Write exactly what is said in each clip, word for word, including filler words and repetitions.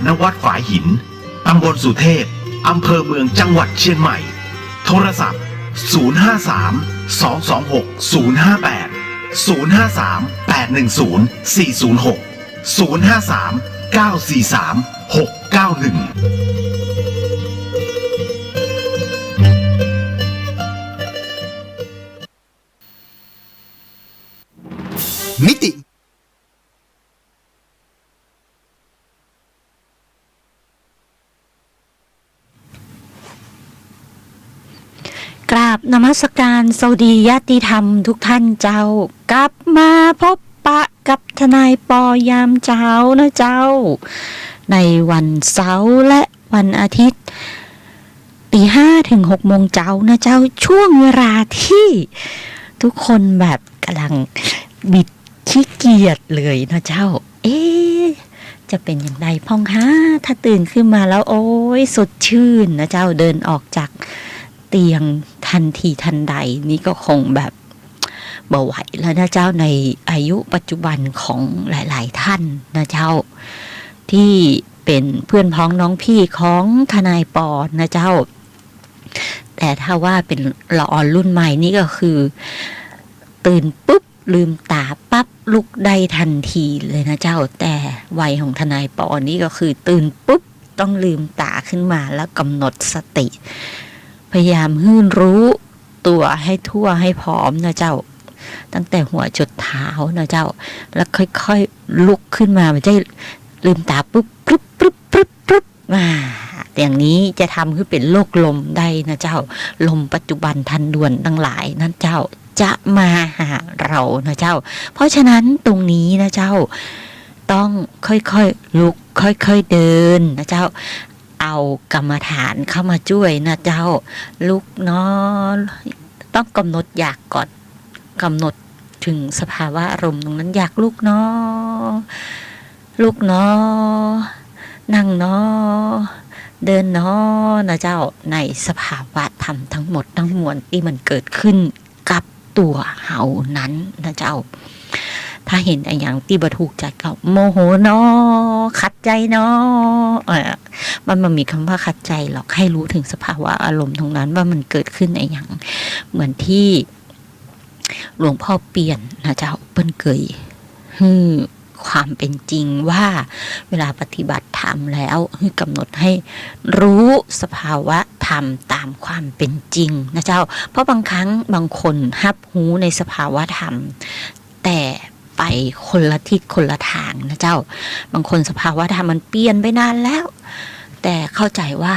ณ วัดฝายหิน ตำบลสุเทพ อำเภอเมือง จังหวัดเชียงใหม่ โทรศัพท์ ศูนย์ห้าสาม สองสองหก ศูนย์ห้าแปด ศูนย์ห้าสาม แปดหนึ่งศูนย์ สี่ศูนย์หก ศูนย์ห้าสาม เก้าสี่สาม หกเก้าหนึ่ง มิติ กราบนมัสการสวัสดีญาติธรรมทุกท่านเจ้า กลับมาพบปะกับทนายปอยามเจ๊านะเจ้า ในวันเสาร์และวันอาทิตย์ ตีห้าถึงหกโมงเจ๊านะเจ้า ช่วงเวลาที่ทุกคนแบบกำลังบิดขี้เกียจเลยนะเจ้า เอ๊ะ จะเป๋นอย่างใดพ่องฮะ ถ้าตื่นขึ้นมาแล้ว โอ๊ย สดชื่นนะเจ้า เดินออกจากเตียงทันทีทันใด นี่ก็คงแบบบ่ไหวแล้วนะเจ้า ในอายุปัจจุบันของหลายๆ ท่านนะเจ้า ที่เป๋นเพื่อนพ้องน้องพี่ของทนายปอนะเจ้า แต่ถ้าว่าเป๋นละอ่อนรุ่นใหม่นี่ก็คือ ตื่นปุ๊บ ลืมต๋าปั๊บ ลุกได้ทันทีเลยนะเจ้า แต่วัยของทนายปอนี่ก็คือ ตื่นปุ๊บ ต้องลืมต๋าขึ้นมาแล้วกำหนดสติ พยายามหื้อรู้ตั๋วให้ทั่วให้พร้อมนะเจ้า ตั้งแต่หัวจดเท้านะเจ้า แล้วค่อยๆ ลุกขึ้นมา บ่ใจ้ลืมต๋าปุ๊บ ปรึ๊บ ปรึ๊บ ปรึ๊บ ปรึ๊บ อ่า อย่างนี้จะทำหื้อเป๋นโรคลมได้นะเจ้า ลมปัจจุบันทันด่วนตังหลายนะเจ้า จะมาหาเรานะเจ้า เพราะฉะนั้นตรงนี้นะเจ้า ต้องค่อยๆ ลุก ค่อยๆ เดินนะเจ้า เอากรรมฐานเข้ามาจ้วยนะเจ้า ลุกหนอ ต้องกำหนดอยากก่อน กำหนดถึงสภาวะอารมณ์ตรงนั้น อยากลุกหนอ ลุกหนอ นั่งหนอ เดินหนอนะเจ้า ในสภาวะธรรมทั้งหมดทั้งมวลตี้มันเกิดขึ้นกับตั๋วเฮานั้นนะเจ้า ถ้าหันอะหยังตี้บ่ถูกใจ๋ก็โมโหหนอ ขัดใจ๋หนอ เอ่อ มันบ่มีกำว่าขัดใจ๋หรอก หื้อรู้ถึงสภาวะอารมณ์ตรงนั้นว่ามันเกิดขึ้นอะหยัง เหมือนตี้ หลวงพ่อเปียรนะเจ้า เปิ้นเกยหื้อความเป๋นจริงว่า เวลาปฏิบัติธรรมแล้ว หื้อกำหนดให้รู้สภาวะธรรมต๋ามความเป๋นจริงนะเจ้า เพราะบางครั้งบางคนฮับฮู้ในสภาวะธรรม แต่ไปคนละทิศคนละตางนะเจ้า บางคนสภาวะธรรมมันเปลี่ยนไปนานแล้ว แต่เข้าใจ๋ว่า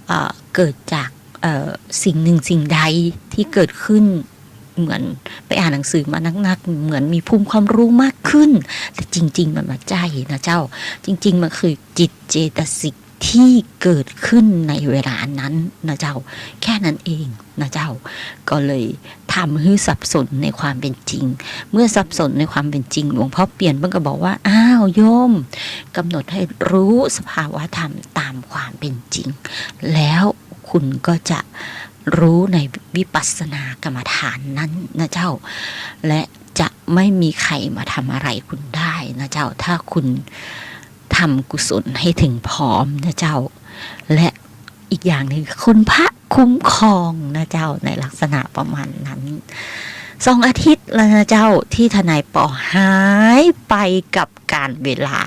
เอ่อ เกิดจาก เอ่อ สิ่งหนึ่งสิ่งใดตี้เกิดขึ้น เหมือนไปอ่านหนังสือมานักๆ เหมือนมีภูมิความรู้มากขึ้น แต่จริงๆ มันบ่ใจ้นะเจ้า จริงๆ มันคือจิตเจตสิกตี้เกิดขึ้นในเวลานั้นนะเจ้า แค่นั้นเองนะเจ้า ก็เลยทำหื้อสับสนในความเป๋นจริง เมื่อสับสนในความเป๋นจริง หลวงพ่อเปียรเปิ้นก็บอกว่า อ้าวโยม กำหนดให้รู้สภาวะธรรมต๋ามความเป๋นจริง แล้ว คุณก็จะรู้ในวิปัสสนากรรมฐานนั้นนะเจ้า และจะไม่มีใครมาทำอะไรคุณได้นะเจ้า ถ้าคุณทำกุศลให้ถึงพร้อมนะเจ้า และอีกอย่างหนึ่ง คุณพระคุ้มครองนะเจ้า ในลักษณะประมาณนั้น สองอาทิตย์แล้วนะเจ้า ตี้ทนายปอหายไปกับกาลเวลา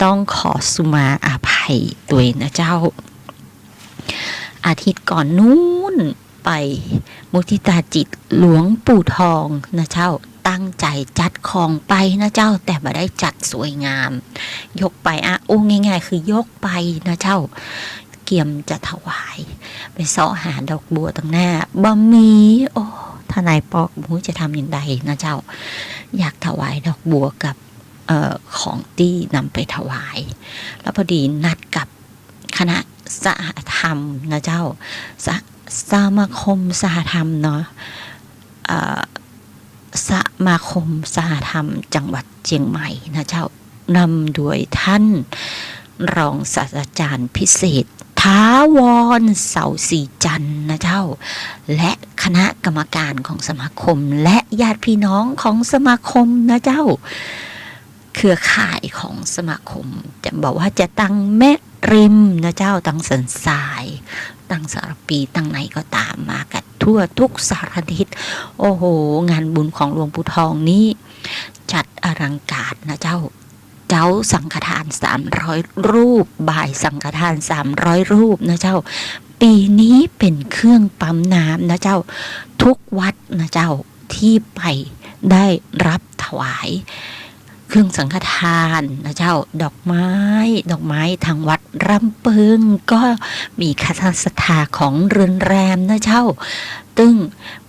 ต้องขอสุมาอภัยตวยนะเจ้า อาทิตย์ก่อนนู้นไปมุทิตาจิตหลวงปู่ทองนะเจ้า ตั้งใจ๋จัดของไปนะเจ้า แต่บ่ได้จัดสวยงาม ยกไปอะ อู้ง่ายๆ คือยกไปนะเจ้า เกียมจะถวาย ไปเซาะหาดอกบัวตังหน้า บ่มี โอ้ ทนายปอบ่ฮู้จะทำอย่างใดนะเจ้า อยากถวายดอกบัวกับ เอ่อ ของตี้นำไปถวาย แล้วพอดีนัดกับคณะสหธรรมนะเจ้า ส- สมาคมสหธรรมเนาะ เอ่อ สมาคมสหธรรมจังหวัดเชียงใหม่นะเจ้า นำโดยท่านรองศาสตราจารย์พิเศษ ถาวร เสาศรีจันทร์นะเจ้า และคณะกรรมการของสมาคม และญาติพี่น้องของสมาคมนะเจ้า เครือข่ายของสมาคม จะบอกว่าจะตังแม่ริมนะเจ้า ตังสันทราย ตังสารภี ตังไหนก็ต๋าม มากั๋นทั่วทุกสารทิศ โอ้โห งานบุญของหลวงปู่ทองนี้จัดอลังการนะเจ้า เจ๊าสังฆทานสามร้อยรูป บ่ายสังฆทานสามร้อยรูปนะเจ้า ปี๋นี้เป๋นเครื่องปั๊มน้ำนะเจ้า ทุกวัดนะเจ้า ตี้ไปได้ฮับถวายเครื่องสังฆทานนะเจ้า ดอกไม้ ดอกไม้ ตางวัดลำเปิงก็มีคณะศรัทธาของเรือนแรมนะเจ้า ตึง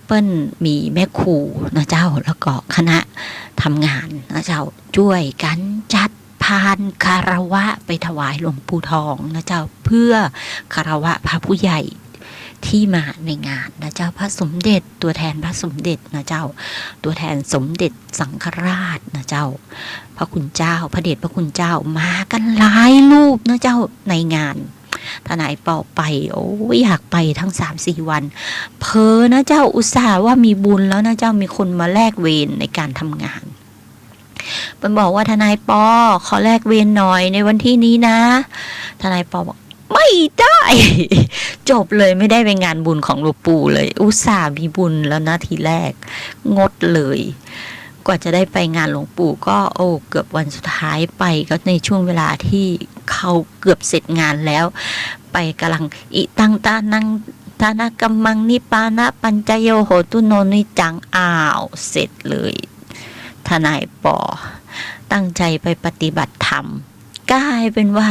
เปิ้นมีแม่ครูนะเจ้า แล้วก็คณะทำงานนะเจ้า จ้วยกั๋นจัดพานคารวะไปถวายหลวงปู่ทองนะเจ้า เพื่อคารวะพระผู้ใหญ่ตี้มาในงานนะเจ้า พระสมเด็จ ตัวแทนพระสมเด็จนะเจ้า ตัวแทนสมเด็จสังฆราชนะเจ้า พระคุณเจ้า พระเดชพระคุณเจ้า มากั๋นหลายรูปนะเจ้า ในงาน ทนายปอไป โอ้ย อยากไปตังสามสี่วัน เผลอนะเจ้า อุตส่าห์ว่ามีบุญแล้วนะเจ้า มีคนมาแลกเวรในการทำงาน มันบอกว่า "ทนายปอ ขอแลกเวรหน่อยในวันที่นี้นะ" ทนายปอบอก "ไม่ได้" จบเลย ไม่ได้ไปงานบุญของหลวงปู่เลย อุตส่าห์มีบุญแล้วนะทีแรก งดเลย กว่าจะได้ไปงานหลวงปู่ก็ โอ้ เกือบวันสุดท้ายไป ก็ในช่วงเวลาที่เขาเกือบเสร็จงานแล้ว ไปกำลัง "อิตัง ทานัง ทานกัมมัง นิปปานะปัจจโย โหตุ โน นิจจัง" อ้าว เสร็จเลย ทนายปอตั้งใจไปปฏิบัติธรรม กลายเป็นว่า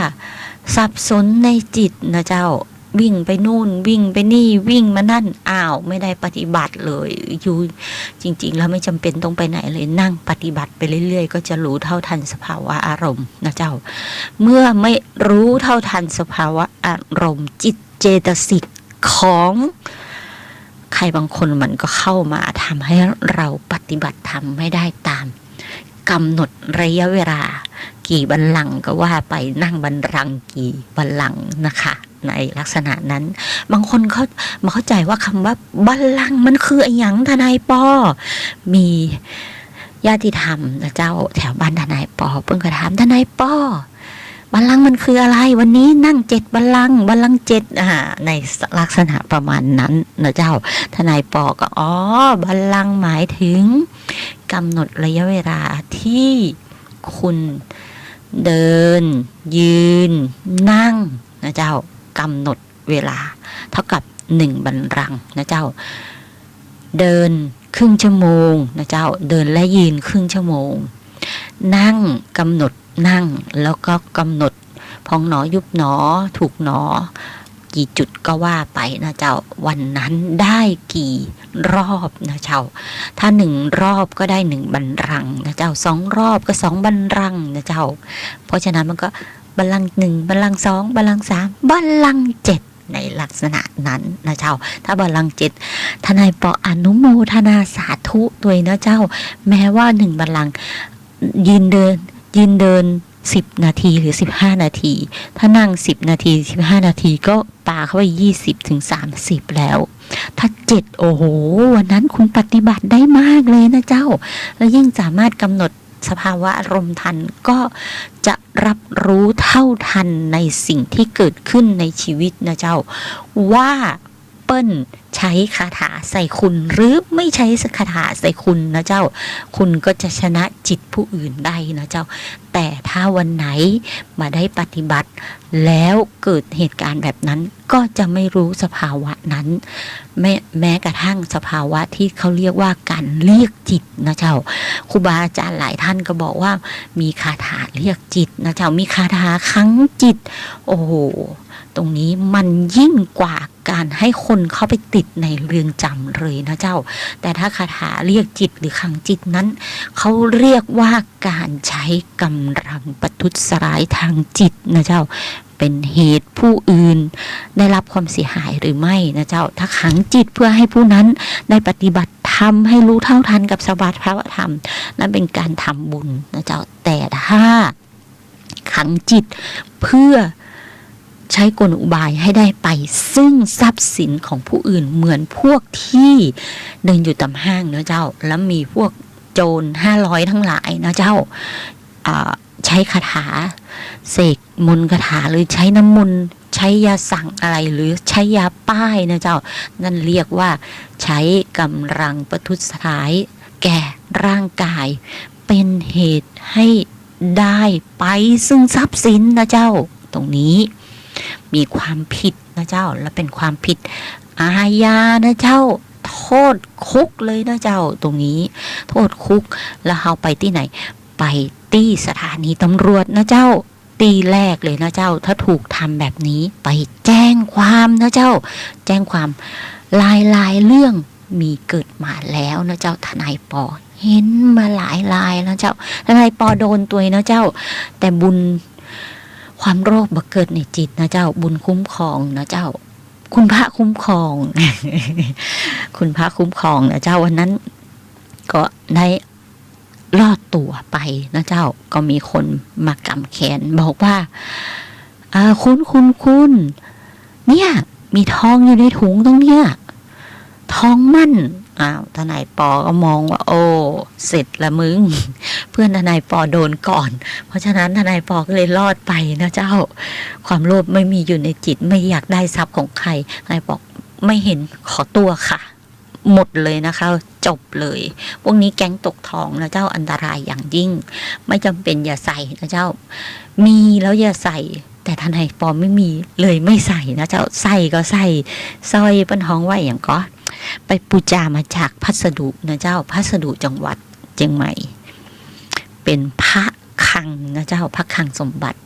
สับสนในจิตนะเจ้า วิ่งไปนู่น วิ่งไปนี่ วิ่งมานั่น อ้าว ไม่ได้ปฏิบัติเลย อยู่ จริงๆ แล้วไม่จำเป็นต้องไปไหนเลย นั่งปฏิบัติไปเรื่อยๆ ก็จะรู้เท่าทันสภาวะอารมณ์นะเจ้า เมื่อไม่รู้เท่าทันสภาวะอารมณ์ จิตเจตสิกของใครบางคนมันก็เข้ามาทำให้เราปฏิบัติธรรมไม่ได้ตามกำหนดระยะเวลา กี่บัลลังก์ก็ว่าไป นั่งบัลลังก์กี่บัลลังก์นะคะ ในลักษณะนั้น บางคนเขา มาเข้าใจว่าคำว่าบัลลังก์มันคืออะหยัง ทนายปอ มีญาติธรรมนะเจ้า แถวบ้านทนายปอ เปิ้นก็ถาม "ทนายปอ บัลลังก์มันคืออะไร วันนี้นั่งเจ็ดบัลลังก์ บัลลังก์เจ็ด" อ่า ในลักษณะประมาณนั้นนะเจ้า ทนายปอก็ อ๋อ บัลลังก์หมายถึงกำหนดระยะเวลาที่คุณเดิน ยืน นั่งนะเจ้า กำหนดเวลาเท่ากับหนึ่งบัลลังก์นะเจ้า เดินครึ่งชั่วโมงนะเจ้า เดินและยืนครึ่งชั่วโมง นั่งกำหนดนั่ง แล้วก็กำหนดพองหนอยุบหนอ ถูกหนอ กี่จุดก็ว่าไปนะเจ้า วันนั้นได้กี่รอบนะเจ้า ถ้าหนึ่งรอบก็ได้หนึ่งบัลลังก์นะเจ้า สองรอบก็สองบัลลังก์นะเจ้า เพราะฉะนั้นมันก็บัลลังก์หนึ่ง บัลลังก์สอง บัลลังก์สาม บัลลังก์เจ็ด ในลักษณะนั้นนะเจ้า ถ้าบัลลังก์เจ็ด ทนายปออนุโมทนาสาธุตวยนะเจ้า แม้ว่าหนึ่งบัลลังก์ ยืนเดิน ยืนเดินสิบนาทีหรือสิบห้านาที ถ้านั่งสิบนาที สิบห้านาทีก็ปาเข้าไปยี่สิบถึงสามสิบแล้ว ถ้าเจ็ด โอ้โห วันนั้นคุณปฏิบัติได้มากเลยนะเจ้า แล้วยิ่งสามารถกำหนดสภาวะอารมณ์ทัน ก็จะรับรู้เท่าทันในสิ่งที่เกิดขึ้นในชีวิตนะเจ้า ว่าเปิ้นใช้คาถาใส่คุณ หรือไม่ใช้คาถาใส่คุณนะเจ้า คุณก็จะชนะจิตผู้อื่นได้นะเจ้า แต่ถ้าวันไหนมาได้ปฏิบัติ แล้วเกิดเหตุการณ์แบบนั้น ก็จะไม่รู้สภาวะนั้น แม้ แม้กระทั่งสภาวะที่เขาเรียกว่าการเรียกจิตนะเจ้า ครูบาอาจารย์หลายท่านก็บอกว่ามีคาถาเรียกจิตนะเจ้า มีคาถาขังจิต โอ้โห ตรงนี้มันยิ่งกว่าการให้คนเข้าไปติดในเรือนจำเลยนะเจ้า แต่ถ้าคาถาเรียกจิตหรือขังจิตนั้น เขาเรียกว่าการใช้กำลังประทุษร้ายทางจิตนะเจ้า เป็นเหตุผู้อื่นได้รับความเสียหายหรือไม่นะเจ้า ถ้าขังจิตเพื่อให้ผู้นั้นได้ปฏิบัติธรรม ให้รู้เท่าทันกับสภาวะธรรม นั่นเป็นการทำบุญนะเจ้า แต่ถ้าขังจิตเพื่อใช้กลอุบายให้ได้ไปซึ่งทรัพย์สินของผู้อื่น เหมือนพวกที่เดินอยู่ตามห้างนะเจ้า แล้วมีพวกโจรห้าร้อยทั้งหลายนะเจ้า อ่า ใช้คาถา เสกมนต์คาถา หรือใช้น้ำมนต์ ใช้ยาสั่งอะไร หรือใช้ยาป้ายนะเจ้า นั่นเรียกว่าใช้กำลังประทุษร้ายแก่ร่างกาย เป็นเหตุให้ได้ไปซึ่งทรัพย์สินนะเจ้า ตรงนี้มีความผิดนะเจ้า และเป็นความผิดอาญานะเจ้า โทษคุกเลยนะเจ้า ตรงนี้โทษคุก แล้วเฮาไปตี้ไหน ไปตี้สถานีตำรวจนะเจ้า ตี้แรกเลยนะเจ้า ถ้าถูกทำแบบนี้ไปแจ้งความนะเจ้า แจ้งความ หลายๆ เรื่องมีเกิดมาแล้วนะเจ้า ทนายปอเห็นมาหลายรายนะเจ้า ทนายปอโดนตวยนะเจ้า แต่บุญ ความโลภบ่เกิดในจิตนะเจ้า บุญคุ้มครองนะเจ้า คุณพระคุ้มครอง คุณพระคุ้มครองนะเจ้า วันนั้นก็ได้รอดตั๋วไปนะเจ้า ก็มีคนมากำแขนบอกว่า เอ่อ คุณ คุณ คุณ เนี่ย มีทองอยู่ในถุงตรงเนี้ย ทองหมั้น อ้าว ทนายปอก็มองว่า โอ้ เสร็จละมึง เพื่อนทนายปอโดนก่อน เพราะฉะนั้นทนายปอก็เลยรอดไปนะเจ้า ความโลภไม่มีอยู่ในจิต ไม่อยากได้ทรัพย์ของใคร ทนายปอบอก ไม่เห็น ขอตั๋วค่ะ หมดเลยนะคะ จบเลย พวกนี้แก๊งตกทองนะเจ้า อันตรายอย่างยิ่ง ไม่จำเป็นอย่าใส่นะเจ้า มีแล้วอย่าใส่ แต่ทนายปอไม่มี เลยไม่ใส่นะเจ้า ใส่ก็ใส่สร้อย เปิ้นฮ้องว่าหยังก่อ ไปปูจามาจากพัสดุนะเจ้า พัสดุจังหวัดเจียงใหม่ เป็นพระคลังนะเจ้า พระคลังสมบัติ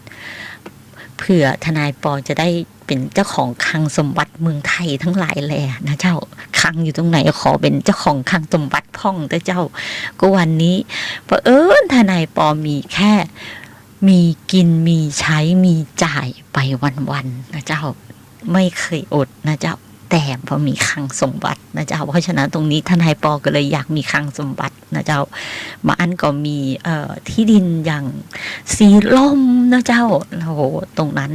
เผื่อทนายปอจะได้เป็นเจ้าของคลังสมบัติเมืองไทยทั้งหลายแลนะเจ้า คลังอยู่ตรงไหนขอเป็นเจ้าของคลังสมบัติพ่องเต๊อะเจ้า ก็วันนี้เผอิญทนายปอมีแค่ มีกินมีใช้มีจ่ายไปวันๆ นะเจ้า ไม่เคยอดนะเจ้า แต่พอมีคลังสมบัตินะเจ้า เพราะฉะนั้นตรงนี้ทนายปอก็เลยอยากมีคลังสมบัตินะเจ้า บางอันก็มี เอ่อ ที่ดินอย่างสีลมนะเจ้า โอ้โห ตรงนั้น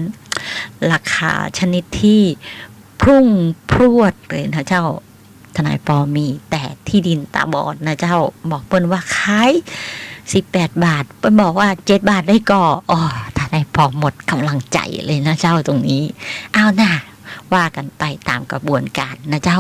ราคาชนิดที่พรุ่งพรวดเลยนะเจ้า ทนายปอมีแต่ที่ดินตาบอดนะเจ้า บอกเปิ้นว่าขายสิบแปดบาท เปิ้นบอกว่าเจ็ดบาทได้ก่อ อ๋อ ทนายปอหมดกำลังใจเลยนะเจ้าตรงนี้ เอาน่ะ ว่ากันไปตามกระบวนการนะเจ้า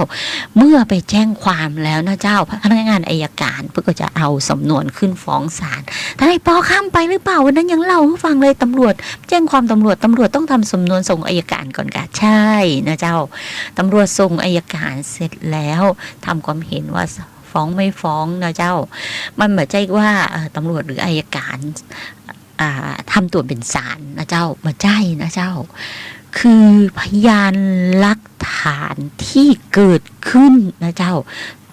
เมื่อไปแจ้งความแล้วนะเจ้า พนักงานอัยการเปิ้นก็จะเอาสำนวนขึ้นฟ้องศาล ทนายปอข้ามไปหรือเปล่า วันนั้นยังเล่าหื้อฟังเลย ตำรวจ แจ้งความตำรวจ ตำรวจต้องทำสำนวนส่งอัยการก่อนกะ ใช่นะเจ้า ตำรวจส่งอัยการเสร็จแล้ว ทำความเห็นว่าฟ้องไม่ฟ้องนะเจ้า มันบ่ใจ้ว่า เอ่อ ตำรวจหรืออัยการ อ่า ทำตั๋วเป๋นศาลนะเจ้า บ่ใจ้นะเจ้า คือพยานหลักฐานที่เกิดขึ้นนะเจ้า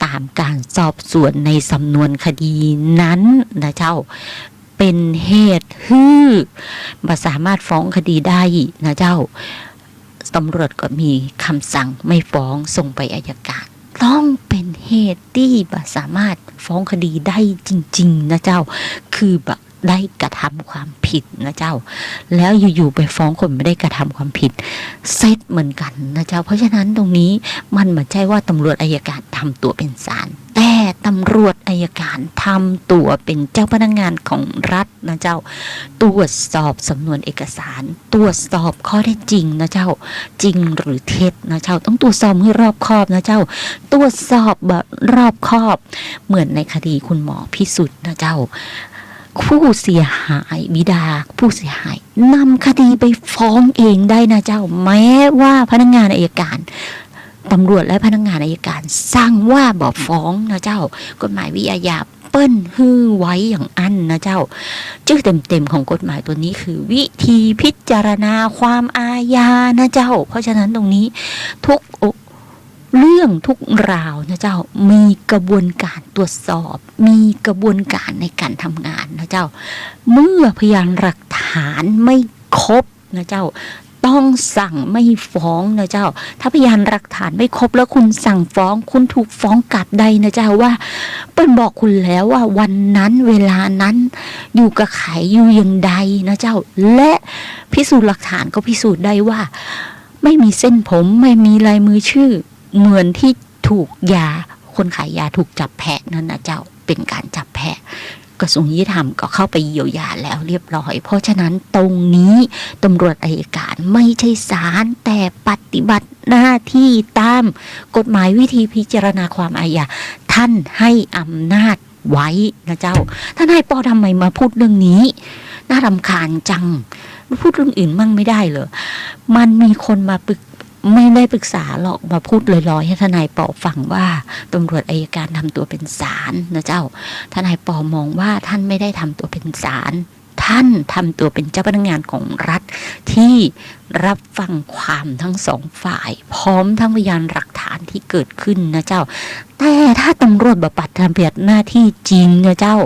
ตามการสอบสวนในสำนวนคดีนั้นนะเจ้า เป๋นเหตุหื้อบ่สามารถฟ้องคดีได้นะเจ้า ตำรวจก็มีคำสั่งไม่ฟ้อง ส่งไปอัยการ ต้องเป๋นเหตุตี้บ่สามารถฟ้องคดีได้จริงๆ นะเจ้า คือบ่ได้กระทำความผิดนะเจ้า แล้วอยู่ๆ ไปฟ้องคนบ่ได้กระทำความผิด เสร็จเหมือนกันนะเจ้า เพราะฉะนั้นตรงนี้มันบ่ใจ้ว่าตำรวจอัยการทำตั๋วเป๋นศาล แต่ตำรวจอัยการทำตั๋วเป๋นเจ้าพนักงานของรัฐนะเจ้า ตรวจสอบสำนวนเอกสาร ตรวจสอบข้อเท็จจริงนะเจ้า จริงหรือเท็จนะเจ้า ต้องตรวจสอบให้รอบคอบนะเจ้า ตรวจสอบแบบรอบคอบ เหมือนในคดีคุณหมอพิสุทธิ์นะเจ้า ผู้เสียหาย บิดาผู้เสียหายนำคดีไปฟ้องเองได้นะเจ้า แม้ว่าพนักงานอัยการ ตำรวจและพนักงานอัยการสั่งว่าบ่ฟ้องนะเจ้า กฎหมายวิอาญาเปิ้นหื้อไว้อย่างอั้นนะเจ้า จื้อเต็มๆ ของกฎหมายตั๋วนี้คือวิธีพิจารณาความอาญานะเจ้า เพราะฉะนั้นตรงนี้ทุก เรื่องทุกราวนะเจ้า มีกระบวนการตรวจสอบ มีกระบวนการในการทำงานนะเจ้า เมื่อพยานหลักฐานไม่ครบนะเจ้า ต้องสั่งไม่ฟ้องนะเจ้า ถ้าพยานหลักฐานไม่ครบแล้วคุณสั่งฟ้อง คุณถูกฟ้องกลับได้นะเจ้า ว่าเปิ้นบอกคุณแล้วว่าวันนั้นเวลานั้นอยู่กับใผ อยู่อย่างใดนะเจ้า และพิสูจน์หลักฐานก็พิสูจน์ได้ว่า ไม่มีเส้นผม ไม่มีลายมือชื่อ เหมือนที่ถูกยา คนขายยาถูกจับแพะนั่นนะเจ้า เป๋นการจับแพะ กระทรวงยุติธรรมก็เข้าไปเยียวยาแล้วเรียบร้อย เพราะฉะนั้นตรงนี้ตำรวจอัยการไม่ใช่ศาล แต่ปฏิบัติหน้าที่ตามกฎหมายวิธีพิจารณาความอาญา ท่านให้อำนาจไว้นะเจ้า ทนายปอทำไมมาพูดเรื่องนี้ น่ารำคาญจัง พูดเรื่องอื่นมั่งไม่ได้เหรอ มันมีคนมาปรึก ไม่ได้ปรึกษาหรอก มาพูดลอยๆ ให้ทนายปอฟังว่าตำรวจอัยการทำตัวเป็นศาลนะเจ้า ทนายปอมองว่าท่านไม่ได้ทำตัวเป็นศาล ท่านทำตัวเป็นเจ้าพนักงานของรัฐที่รับฟังความทั้งสองฝ่าย พร้อมทั้งพยานหลักฐานที่เกิดขึ้นนะเจ้า แต่ถ้าตำรวจบ่ปฏิบัติหน้าที่จริงนะเจ้า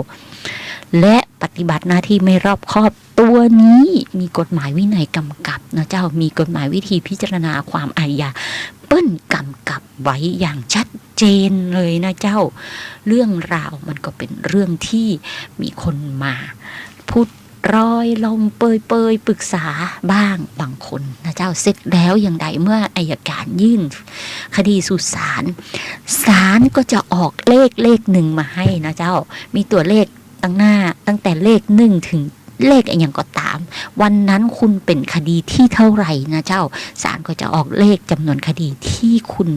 และปฏิบัติหน้าที่ไม่รอบคอบ ตัวนี้มีกฎหมายวินัยกำกับนะเจ้า มีกฎหมายวิธีพิจารณาความอาญา เปิ้นกำกับไว้อย่างชัดเจนเลยนะเจ้า เรื่องราวมันก็เป็นเรื่องที่มีคนมาพูดลอยลมเปยๆ ปรึกษาบ้างบางคนนะเจ้า เสร็จแล้วอย่างใดเมื่ออัยการยื่นคดีสู่ศาล ศาลก็จะออกเลขเลขหนึ่งมาให้นะเจ้า มีตัวเลข ตั้งหน้า ตั้งแต่เลขหนึ่งถึงเลขอะหยังก็ต๋าม วันนั้นคุณเป๋นคดีที่เท่าไหร่นะเจ้า ศาลก็จะออกเลขจ๋ำนวนคดีที่คุณ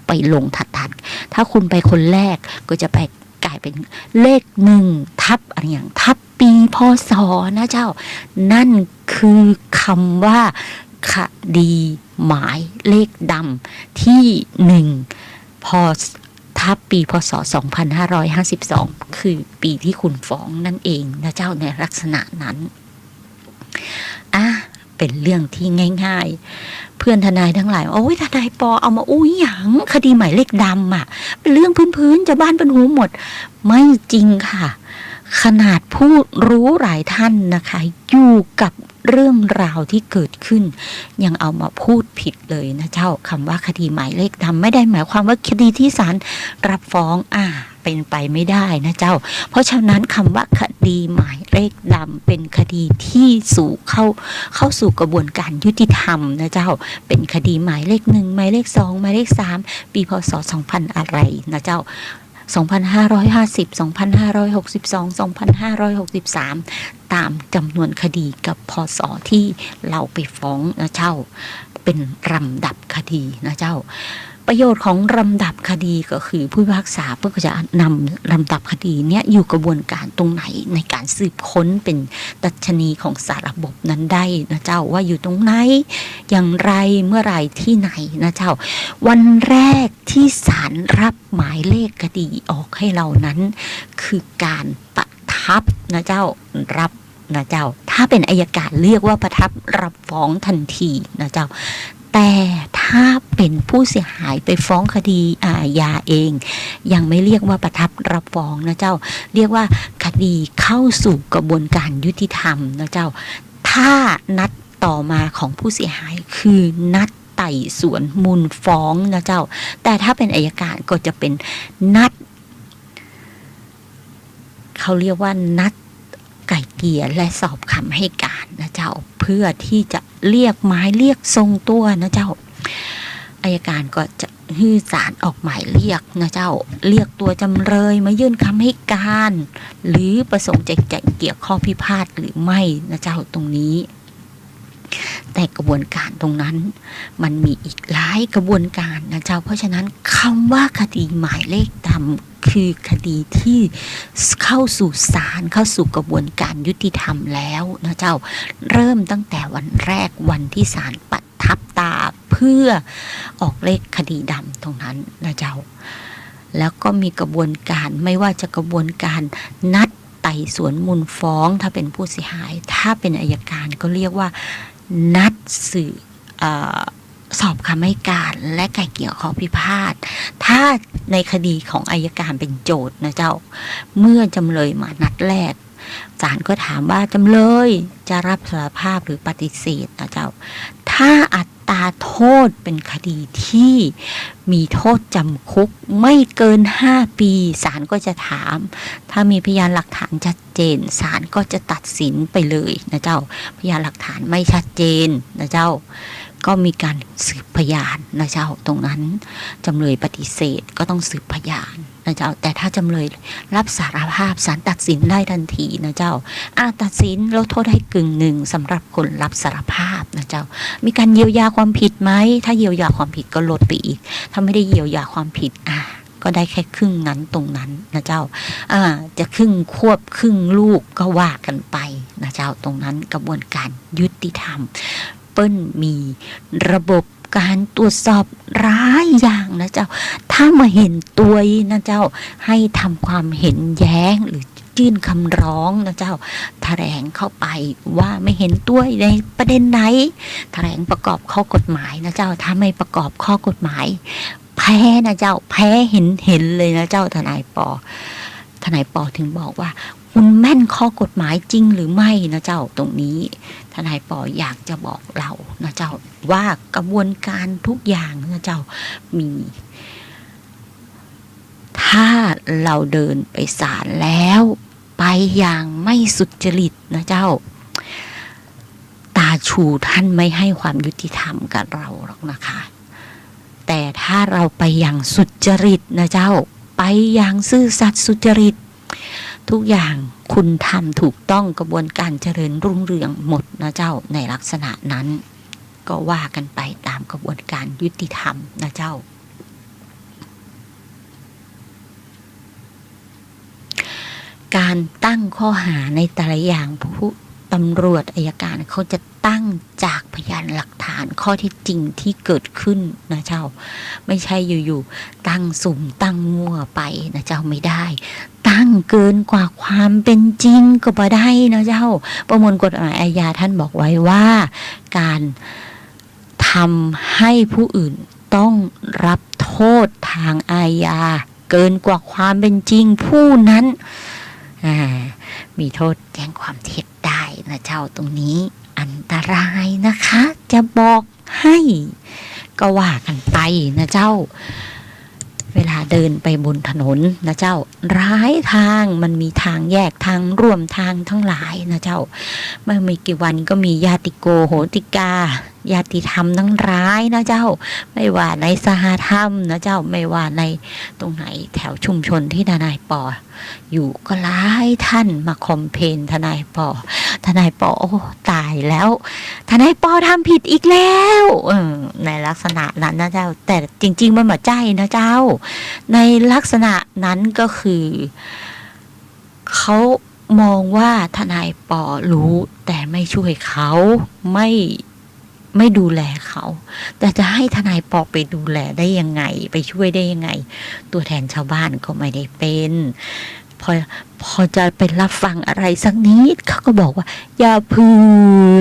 ไปลงถัดๆ ถ้าคุณไปคนแรกก็จะไปก๋ายเป๋นเลขหนึ่งทับอะหยัง ทับปี พ.ศ. นะเจ้า นั่นคือคำว่าคดีหมายเลขดำที่หนึ่ง พ.ศ. ทับปี พ.ศ. สองพันห้าร้อยห้าสิบสอง คือปีที่คุณฟ้องนั่นเองนะเจ้า ในลักษณะนั้น อ่ะ เป๋นเรื่องที่ง่ายๆ เพื่อนทนายทั้งหลาย โอ๊ย ทนายปอเอามาอู้หยัง คดีหมายเลขดำอะ เป๋นเรื่องพื้นๆ จาวบ้านเปิ้นฮู้หมด ไม่จริงค่ะ ขนาดผู้รู้หลายท่านนะคะ อยู่กับเรื่องราวที่เกิดขึ้น ยังเอามาพูดผิดเลยนะเจ้า คำว่าคดีหมายเลขดำไม่ได้หมายความว่าคดีที่ศาลรับฟ้อง อ่า เป๋นไปไม่ได้นะเจ้า เพราะฉะนั้นคำว่าคดีหมายเลขดำเป๋นคดีที่สู่เข้า เข้าสู่กระบวนการยุติธรรมนะเจ้า เป๋นคดีหมายเลขหนึ่ง หมายเลขสอง หมายเลขสาม ปี พ.ศ. สองพัน อะไรนะเจ้า สองพันห้าร้อยห้าสิบ สองพันห้าร้อยหกสิบสอง สองพันห้าร้อยหกสิบสาม ต๋ามจ๋ำนวนคดีกับ พ.ศ. ที่เฮาไปฟ้องนะเจ้า เป๋นลำดับคดีนะเจ้า ประโยชน์ของลำดับคดีก็คือผู้พิพากษาเปิ้นก็จะนำลำดับคดีเนี้ยอยู่กระบวนการตรงไหนในการสืบค้นเป๋นดัชนีของสารระบบนั้นได้นะเจ้า ว่าอยู่ตรงไหน อย่างไร เมื่อไหร่ ที่ไหนนะเจ้า วันแรกที่ศาลรับหมายเลขคดีออกให้เรานั้น คือการประทับนะเจ้า รับนะเจ้า ถ้าเป๋นอัยการเรียกว่าประทับรับฟ้องทันทีนะเจ้า แต่ถ้าเป๋นผู้เสียหายไปฟ้องคดีอาญาเอง ยังไม่เรียกว่าประทับรับฟ้องนะเจ้า เรียกว่าคดีเข้าสู่กระบวนการยุติธรรมนะเจ้า ถ้านัดต่อมาของผู้เสียหายคือนัดไต่สวนมูลฟ้องนะเจ้า แต่ถ้าเป๋นอัยการก็จะเป๋นนัด เขาเรียกว่านัดไกล่เกลี่ยและสอบคำให้การนะเจ้า เพื่อที่จะเรียกหมายเรียกส่งตัวนะเจ้า อัยการก็จะหื้อศาลออกหมายเรียกนะเจ้า เรียกตัวจ๋ำเลยมายื่นคำให้การ หรือประสงค์จะไกล่เกลี่ยข้อพิพาทหรือไม่นะเจ้า ตรงนี้ แต่กระบวนการตรงนั้นมันมีอีกหลายกระบวนการนะเจ้า เพราะฉะนั้นคำว่าคดีหมายเลขดำคือคดีที่เข้าสู่ศาล เข้าสู่กระบวนการยุติธรรมแล้วนะเจ้า เริ่มตั้งแต่วันแรกวันที่ศาลประทับตาเพื่อออกเลขคดีดำตรงนั้นนะเจ้า แล้วก็มีกระบวนการ ไม่ว่าจะกระบวนการนัดไต่สวนมูลฟ้อง ถ้าเป๋นผู้เสียหาย ถ้าเป๋นอัยการก็เรียกว่านัดสืบ เอ่อ สอบคำให้การและไกล่เกลี่ยข้อพิพาท ถ้าในคดีของอัยการเป๋นโจทก์นะเจ้า เมื่อจ๋ำเลยมานัดแรก ศาลก็ถามว่าจ๋ำเลยจะรับสารภาพหรือปฏิเสธนะเจ้า ถ้าอัตราโทษเป๋นคดีที่มีโทษจ๋ำคุกไม่เกินห้าปี ศาลก็จะถาม ถ้ามีพยานหลักฐานชัดเจน ศาลก็จะตัดสินไปเลยนะเจ้า พยานหลักฐานไม่ชัดเจนนะเจ้า ก็มีการสืบพยานนะเจ้า ตรงนั้นจำเลยปฏิเสธก็ต้องสืบพยานนะเจ้า แต่ถ้าจำเลยรับสารภาพ ศาลตัดสินได้ทันทีนะเจ้า อ่ะ ตัดสินลดโทษให้กึ่งหนึ่งสำหรับคนรับสารภาพนะเจ้า มีการเยียวยาความผิดไหม ถ้าเยียวยาความผิดก็ลดไปอีก ถ้าไม่ได้เยียวยาความผิด อ่ะ ก็ได้แค่ครึ่งนั้นตรงนั้นนะเจ้า อ่า จะครึ่งควบครึ่งลูกก็ว่ากันไปนะเจ้า ตรงนั้นกระบวนการยุติธรรม เปิ้นมีระบบการตรวจสอบหลายอย่างนะเจ้า ถ้าบ่เห็นตวยนะเจ้า ให้ทำความเห็นแย้งหรือยื่นคำร้องนะเจ้า แถลงเข้าไปว่าไม่เห็นตวยในประเด็นไหน แถลงประกอบข้อกฎหมายนะเจ้า ถ้าไม่ประกอบข้อกฎหมาย แพ้นะเจ้า แพ้เห็นๆ เลยนะเจ้า ทนายปอ ทนายปอถึงบอกว่า คุณแม่นข้อกฎหมายจริงหรือไม่นะเจ้า ตรงนี้ทนายปออยากจะบอกเรานะเจ้า ว่ากระบวนการทุกอย่างนะเจ้า มี ถ้าเราเดินไปศาลแล้ว ไปอย่างไม่สุจริตนะเจ้า ตาชูท่านไม่ให้ความยุติธรรมกับเราหรอกนะคะ แต่ถ้าเราไปอย่างสุจริตนะเจ้า ไปอย่างซื่อสัตย์สุจริต ทุกอย่างคุณทำถูกต้อง กระบวนการเจริญรุ่งเรืองหมดนะเจ้า ในลักษณะนั้น ก็ว่ากันไปตามกระบวนการยุติธรรมนะเจ้า การตั้งข้อหาในแต่ละอย่าง ผู้ ตำรวจ อัยการ เขาจะตั้งจากพยานหลักฐานข้อเท็จจริงที่เกิดขึ้นนะเจ้า ไม่ใช่อยู่ๆ ตั้งสุมตั้งมั่วไปนะเจ้า ไม่ได้ ตั้งเกินกว่าความเป็นจริงก็บ่ได้นะเจ้า ประมวลกฎหมายอาญาท่านบอกไว้ว่า การทำให้ผู้อื่นต้องรับโทษทางอาญาเกินกว่าความเป็นจริง ผู้นั้น อ่า มีโทษแจ้งความเท็จได้นะเจ้า ตรงนี้อันตรายนะคะ จะบอกให้ ก็ว่ากันไปนะเจ้า เวลาเดินไปบนถนนนะเจ้า หลายทาง มันมีทางแยก ทางร่วม ทางทั้งหลายนะเจ้า ไม่ ไม่กี่วันก็มีญาติโกโหติกา ญาติธรรมทั้งหลายนะเจ้า ไม่ว่าในสหธรรมนะเจ้า ไม่ว่าในตรงไหน แถวชุมชนที่ทนายปออยู่ ก็หลายท่านมาคอมเพลนทนายปอ ทนายปอ โอ้ ตายแล้ว ทนายปอทำผิดอีกแล้ว เออ ในลักษณะนั้นนะเจ้า แต่จริงๆ มันบ่ใจ้นะเจ้า ในลักษณะนั้นก็คือ เขามองว่าทนายปอรู้ แต่ไม่ช่วยเขา ไม่ ไม่ดูแลเขา แต่จะให้ทนายปอไปดูแลได้ยังไง ไปช่วยได้ยังไง ตัวแทนชาวบ้านก็ไม่ได้เป็น พอ พอจะไปรับฟังอะไรสักนิด เขาก็บอกว่า อย่าเผื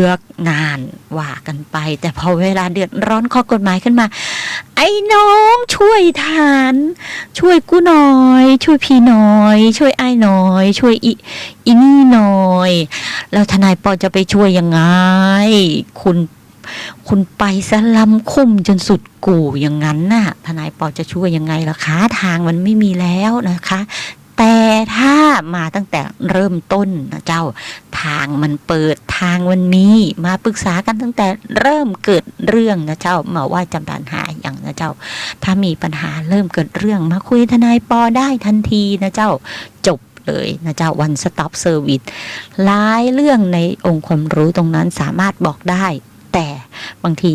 อก นั่น ว่ากันไป แต่พอเวลาเดือดร้อนข้อกฎหมายขึ้นมา ไอ้น้องช่วยฐาน ช่วยกูหน่อย ช่วยพี่หน่อย ช่วยอ้ายหน่อย ช่วยอี อีนี่หน่อย แล้วทนายปอจะไปช่วยยังไง คุณ คุณไปซะล้ำคุ้มจนสุดกู่อย่างนั้นน่ะ ทนายปอจะช่วยยังไงล่ะคะ ทางมันไม่มีแล้วนะคะ แต่ถ้ามาตั้งแต่เริ่มต้นนะเจ้า ทางมันเปิด ทางมันมี มาปรึกษากันตั้งแต่เริ่มเกิดเรื่องนะเจ้า มาว่าจำปัญหาอย่างนะเจ้า ถ้ามีปัญหาเริ่มเกิดเรื่อง มาคุยทนายปอได้ทันทีนะเจ้า จบเลยนะเจ้า One Stop Service หลายเรื่องในองค์ความรู้ตรงนั้นสามารถบอกได้ แต่บางที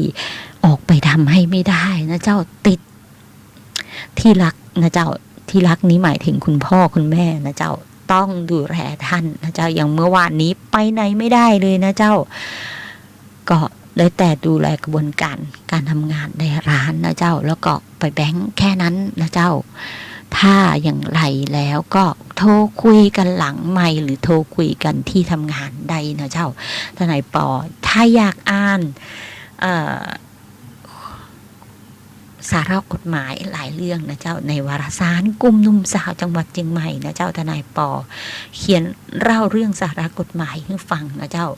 ออกไปทำให้ไม่ได้นะเจ้า ติดที่รักนะเจ้า ที่รักนี้หมายถึงคุณพ่อคุณแม่นะเจ้า ต้องดูแลท่านนะเจ้า อย่างเมื่อวานนี้ไปไหนไม่ได้เลยนะเจ้า ก็ได้แต่ดูแลกระบวนการการทำงานในร้านนะเจ้า แล้วก็ไปแบงก์แค่นั้นนะเจ้า ถ้าอย่างไรแล้วก็โทรคุยกันหลังไมค์ หรือโทรคุยกันที่ทำงานได้นะเจ้า ทนายปอ ถ้าอยากอ่าน เอ่อ สาระกฎหมายหลายเรื่องนะเจ้า ในวารสารกลุ่มหนุ่มสาวจังหวัดเชียงใหม่นะเจ้า ทนายปอเขียนเล่าเรื่องสาระกฎหมายให้ฟังนะเจ้า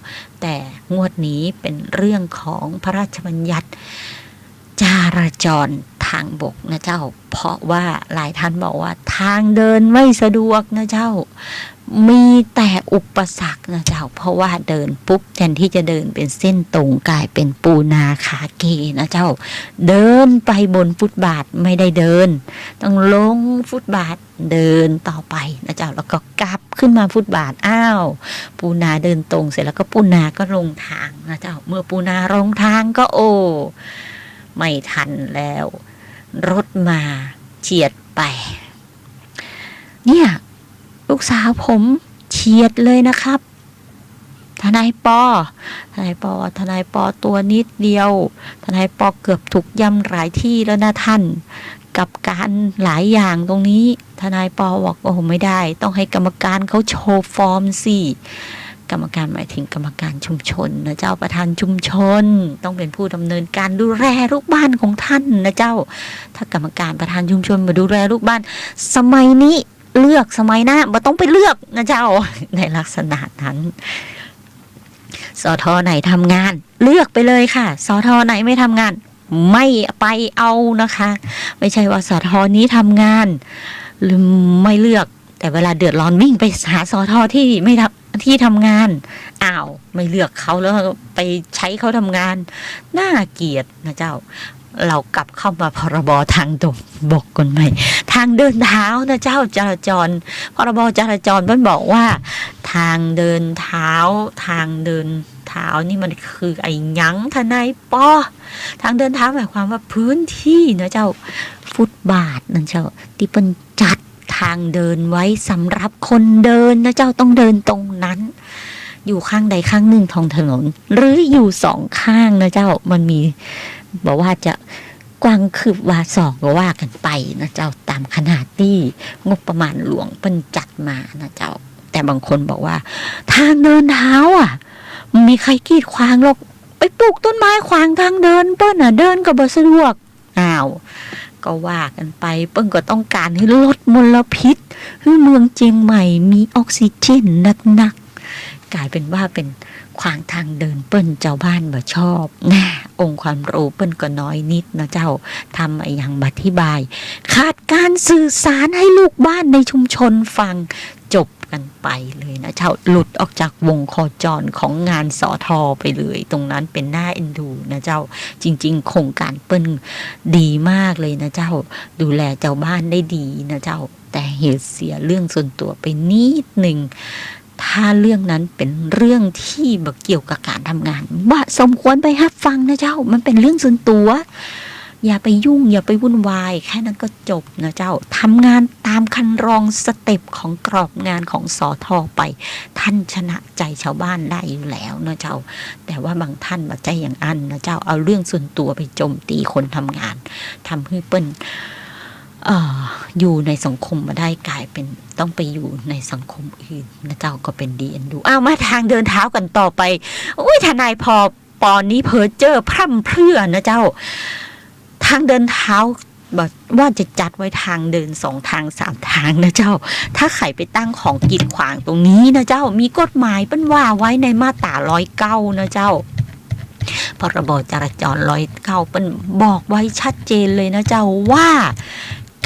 แต่งวดนี้เป็นเรื่องของพระราชบัญญัติจราจรทางบกนะเจ้า เพราะว่าหลายท่านบอกว่าทางเดินไม่สะดวกนะเจ้า มีแต่อุปสรรคนะเจ้า เพราะว่าเดินปุ๊บ แทนที่จะเดินเป็นเส้นตรง ก๋ายเป๋นปูนาขาเกนะเจ้า เดินไปบนฟุตบาทไม่ได้เดิน ต้องลงฟุตบาทเดินต่อไปนะเจ้า แล้วก็กลับขึ้นมาฟุตบาท อ้าว ปูนาเดินตรงเสร็จแล้วก็ปูนาก็ลงทางนะเจ้า เมื่อปูนาลงทางก็ โอ้ ไม่ทันแล้ว รถมาเฉียดไป เนี่ย ลูกสาวผมเฉียดเลยนะครับ ทนายปอ ทนายปอ ทนายปอตัวนิดเดียว ทนายปอเกือบถูกยำหลายที่แล้วนะท่าน กับการหลายอย่างตรงนี้ ทนายปอบอก โอ้ ไม่ได้ ต้องให้กรรมการเขาโชว์ฟอร์มสิ กรรมการหมายถึงกรรมการชุมชนนะเจ้า ประธานชุมชน ต้องเป็นผู้ดำเนินการดูแลลูกบ้านของท่านนะเจ้า ถ้ากรรมการประธานชุมชนมาดูแลลูกบ้าน สมัยนี้เลือก สมัยหน้าบ่ต้องไปเลือกนะเจ้า ในลักษณะนั้น สท.ไหนทำงาน เลือกไปเลยค่ะ สท.ไหนไม่ทำงาน ไม่ไปเอานะคะ ไม่ใช่ว่า สท.นี้ทำงาน หรือไม่เลือก แต่เวลาเดือดร้อนวิ่งไปหา สท.ที่ไม่ทำ ที่ทำงาน อ้าว ไม่เลือกเขาแล้วไปใช้เขาทำงาน น่าเกลียดนะเจ้า เรากลับเข้ามา พรบ.ทางบกกันใหม่ ทางเดินเท้านะเจ้า จราจร พรบ.จราจรเปิ้นบอกว่า ทางเดินเท้า ทางเดินเท้านี่มันคืออะหยังทนายปอ ทางเดินเท้าหมายความว่าพื้นที่นะเจ้า ฟุตบาทนะเจ้า ตี้เปิ้นจัดทางเดินไว้สำหรับคนเดินนะเจ้า ต้องเดินตรงนั้น อยู่ข้างใดข้างหนึ่งของถนน หรืออยู่สองข้างนะเจ้า มันมี บ่ว่าจะกว้างคืบวาศอกก็ว่ากันไปนะเจ้า ตามขนาดตี้งบประมาณหลวงเปิ้นจัดมานะเจ้า แต่บางคนบอกว่า ทางเดินเท้าอะ มีใครกีดขวางหรอก ไปปลูกต้นไม้ขวางทางเดินเปิ้นน่ะ เดินก็บ่สะดวก อ้าว ก็ว่ากันไป เปิ้นก็ต้องการหื้อลดมลพิษ หื้อเมืองเจียงใหม่มีออกซิเจนนักๆ ก๋ายเป๋นว่าเป๋นขวางทางเดินเปิ้น จาวบ้านบ่ชอบ นะ องค์ความรู้เปิ้นก็น้อยนิดนะเจ้า ทำอะหยังบ่อธิบาย ขาดการสื่อสารให้ลูกบ้านในชุมชนฟัง จบกันไปเลยนะเจ้า หลุดออกจากวงโคจรของงาน สท.ไปเลย ตรงนั้นเป๋นน่าเอ็นดูนะเจ้า จริงๆ โครงการเปิ้นดีมากเลยนะเจ้า ดูแลจาวบ้านได้ดีนะเจ้า แต่เหตุเสียเรื่องส่วนตั๋วไปนิดหนึ่ง ถ้าเรื่องนั้นเป๋นเรื่องตี้บ่เกี่ยวกับก๋านทำงาน บ่สมควรไปฮับฟังนะเจ้า มันเป๋นเรื่องส่วนตั๋ว อย่าไปยุ่ง อย่าไปวุ่นวาย แค่นั้นก็จบนะเจ้า ทำงานตามคันลองสเต็ปของกรอบงานของ สท.ไป ท่านชนะใจจาวบ้านได้อยู่แล้วนะเจ้า แต่ว่าบางท่านบ่ใจ้อย่างอั้นนะเจ้า เอาเรื่องส่วนตั๋วไปโจมตีคนทำงาน ทำหื้อเปิ้น เอ่อ อยู่ในสังคมบ่ได้ ก๋ายเป๋นต้องไปอยู่ในสังคมอื่นนะเจ้า ก็เป๋นดีเอ็นดู เอามาทางเดินเท้ากันต่อไป อุ๊ย ทนายปอ ปอนี้เพ้อเจ้อพร่ำเพรื่อนะเจ้า ทางเดินเท้า บ่ว่าจะจัดไว้ทางเดินสองทางสามทางนะเจ้า ถ้าใผไปตั้งของกีดขวางตรงนี้นะเจ้า มีกฎหมายเปิ้นว่าไว้ในมาตราร้อยเก้านะเจ้า พรบ.จราจรร้อยเก้า เปิ้นบอกไว้ชัดเจนเลยนะเจ้า ว่า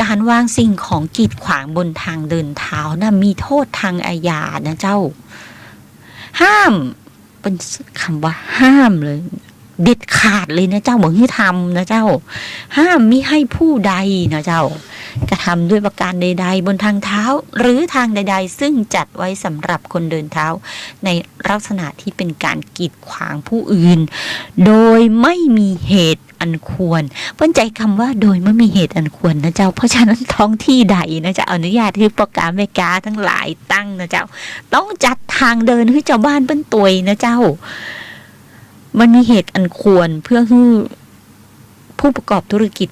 ก๋านวางสิ่งของกีดขวางบนทางเดินเท้าน่ะ มีโทษทางอาญานะเจ้า ห้าม เปิ้นกำว่าห้ามเลย เด็ดขาดเลยนะเจ้า บ่หื้อทำนะเจ้า ห้ามมิให้ผู้ใดนะเจ้า กระทำด้วยประการใดๆ บนทางเท้า หรือทางใดๆ ซึ่งจัดไว้สำหรับคนเดินเท้า ในลักษณะที่เป็นการกีดขวางผู้อื่น โดยไม่มีเหตุอันควร เปิ้นใจ๊กำว่าโดยไม่มีเหตุอันควรนะเจ้า เพราะฉะนั้นท้องที่ใดนะเจ้า อนุญาตหื้อป้อก๊าแม่ก๊าตังหลายตั้งนะเจ้า ต้องจัดทางเดินหื้อจาวบ้านเปิ้นตวยนะเจ้า มันมีเหตุอันควรเพื่อหื้อผู้ประกอบธุรกิจ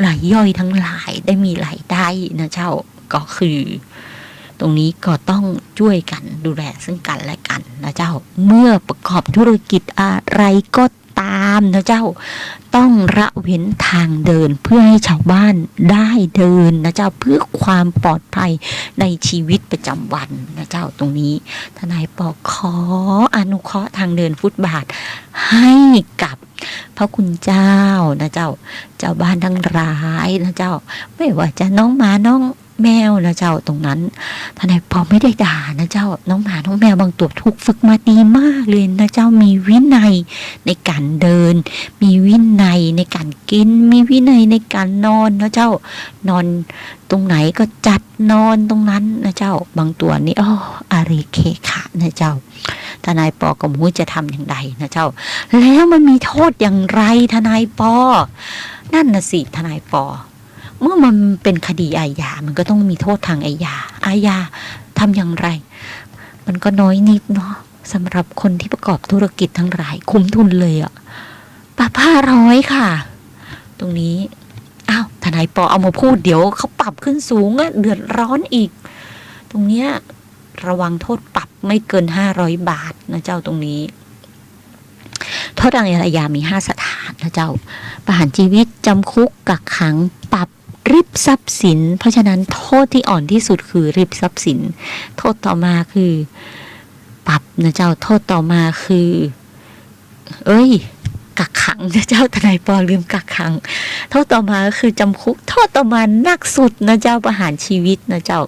รายย่อยทั้งหลายได้มีรายได้นะเจ้า ก็คือตรงนี้ก็ต้องจ้วยกั๋นดูแลซึ่งกั๋นและกั๋นนะเจ้า เมื่อประกอบธุรกิจอะไรก็ตามนะเจ้า ต้องละเว้นทางเดินเพื่อให้จาวบ้านได้เดินนะเจ้า เพื่อความปลอดภัยในชีวิตประจำวันนะเจ้า ตรงนี้ทนายปอขออนุเคราะห์ทางเดินฟุตบาทให้กับพระคุณเจ้านะเจ้า จาวบ้านทั้งหลายนะเจ้า ไม่ว่าจะน้องหมาน้อง แมวนะเจ้า ตรงนั้น ทนายปอไม่ได้ด่านะเจ้า น้องหมาน้องแมวบางตั๋วถูกฝึกมาดีมากเลยนะเจ้า มีวินัยในก๋านเดิน มีวินัยในก๋านกิ๋น มีวินัยในก๋านนอนนะเจ้า นอนตรงไหนก็จัดนอนตรงนั้นนะเจ้า บางตั๋วนี่ อ้อ อารีเคขะนะเจ้า ทนายปอก็บ่ฮู้จะทำอย่างใดนะเจ้า แล้วมันมีโต้ษอย่างไรทนายปอ นั่นน่ะสิทนายปอ เมื่อมันเป๋นคดีอาญา มันก็ต้องมีโต้ษตางอาญา อาญาทำอย่างไร มันก็น้อยนิดเนาะ สำหรับคนตี้ประกอบธุรกิจตังหลาย คุ้มทุนเลยอะ ปรับห้าร้อยค่ะ ตรงนี้ อ้าว ทนายปอเอามาพูด เดี๋ยวเขาปรับขึ้นสูงอะ เดือดร้อนอีก ตรงเนี้ย ระวังโต้ษปรับไม่เกินห้าร้อยบาทนะเจ้า ตรงนี้ โต้ษตางอาญามีห้าสถานนะเจ้า ประหารชีวิต จ๋ำคุก กักขัง ปรับ ริบทรัพย์สิน เพราะฉะนั้นโต้ษตี้อ่อนตี้สุดคือริบทรัพย์สิน โต้ษต่อมาคือปรับนะเจ้า โต้ษต่อมาคือ เอ้ย กักขังนะเจ้า ทนายปอลืมกักขัง โต้ษต่อมาก็คือจ๋ำคุก โต้ษต่อมาหนักสุดนะเจ้า ประหารชีวิตนะเจ้า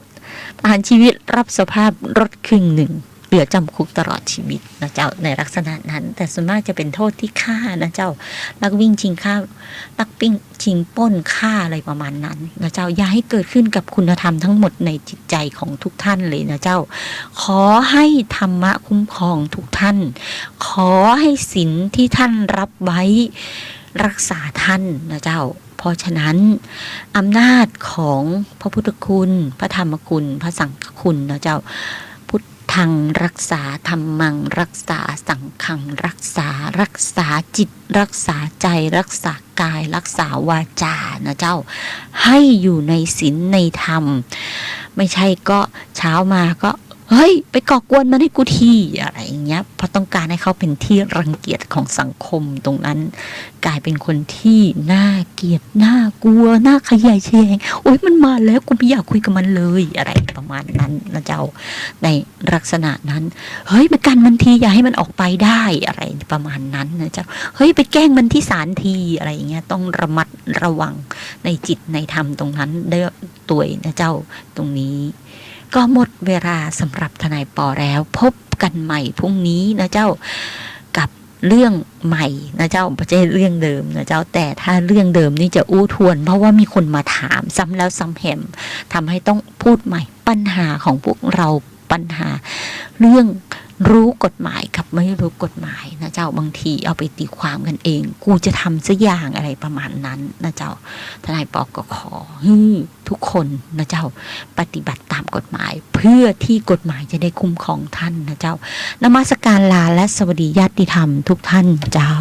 ประหารชีวิต รับสภาพลดครึ่งนึ่ง เหลือจ๋ำคุกตลอดชีวิตนะเจ้า ในลักษณะนั้น แต่ส่วนมากจะเป๋นโต้ษตี้ฆ่านะเจ้า ลักวิ่งชิงฆ่า ลักปิ้ง ชิงปล้นฆ่าอะไรประมาณนั้นนะเจ้า อย่าให้เกิดขึ้นกับคุณธรรมทั้งหมดในจิตใจของทุกท่านเลยนะเจ้า ขอให้ธรรมะคุ้มครองทุกท่าน ขอให้ศีลที่ท่านรับไว้รักษาท่านนะเจ้า เพราะฉะนั้นอำนาจของพระพุทธคุณ พระธรรมคุณ พระสังฆคุณนะเจ้า พุทธังรักษา ธัมมังรักษา สังฆังรักษา รักษาจิต รักษาใจ รักษากาย รักษาวาจานะเจ้า ให้อยู่ในศีลในธรรม ไม่ใช่ก็เช้ามาก็ เฮ้ย ไปก่อกวนมันให้กูที อะไรอย่างเงี้ย เพราะต้องการให้เขาเป็นที่รังเกียจของสังคมตรงนั้น กลายเป็นคนที่น่าเกลียด น่ากลัว น่าขยะแขยง โอ๊ย มันมาแล้ว กูไม่อยากคุยกับมันเลย อะไรประมาณนั้นนะเจ้า ในลักษณะนั้น เฮ้ย ไปกันมันที อย่าให้มันออกไปได้ อะไรประมาณนั้นนะเจ้า เฮ้ย ไปแกล้งมันที่ศาลที อะไรอย่างเงี้ย ต้องระมัดระวังในจิตในธรรมตรงนั้นด้วย ตวยนะเจ้า ตรงนี้ ก็หมดเวลาสำหรับทนายปอแล้ว พบกันใหม่พรุ่งนี้นะเจ้า กับเรื่องใหม่นะเจ้า บ่ใจ้เรื่องเดิมนะเจ้า แต่ถ้าเรื่องเดิมนี่จะอู้ทวน เพราะว่ามีคนมาถามซ้ำแล้วซ้ำแหม ทำให้ต้องพูดใหม่ ปัญหาของพวกเรา ปัญหาเรื่องรู้กฎหมายกับไม่รู้กฎหมายนะเจ้า บางทีเอาไปตีความกันเอง กูจะทำสักอย่างอะไรประมาณนั้นนะเจ้า ทนายปอก็ขอหื้อทุกคนนะเจ้า ปฏิบัติตามกฎหมาย เพื่อที่กฎหมายจะได้คุ้มครองท่านนะเจ้า นมัสการลาและสวัสดีญาติธรรมทุกท่านเจ้า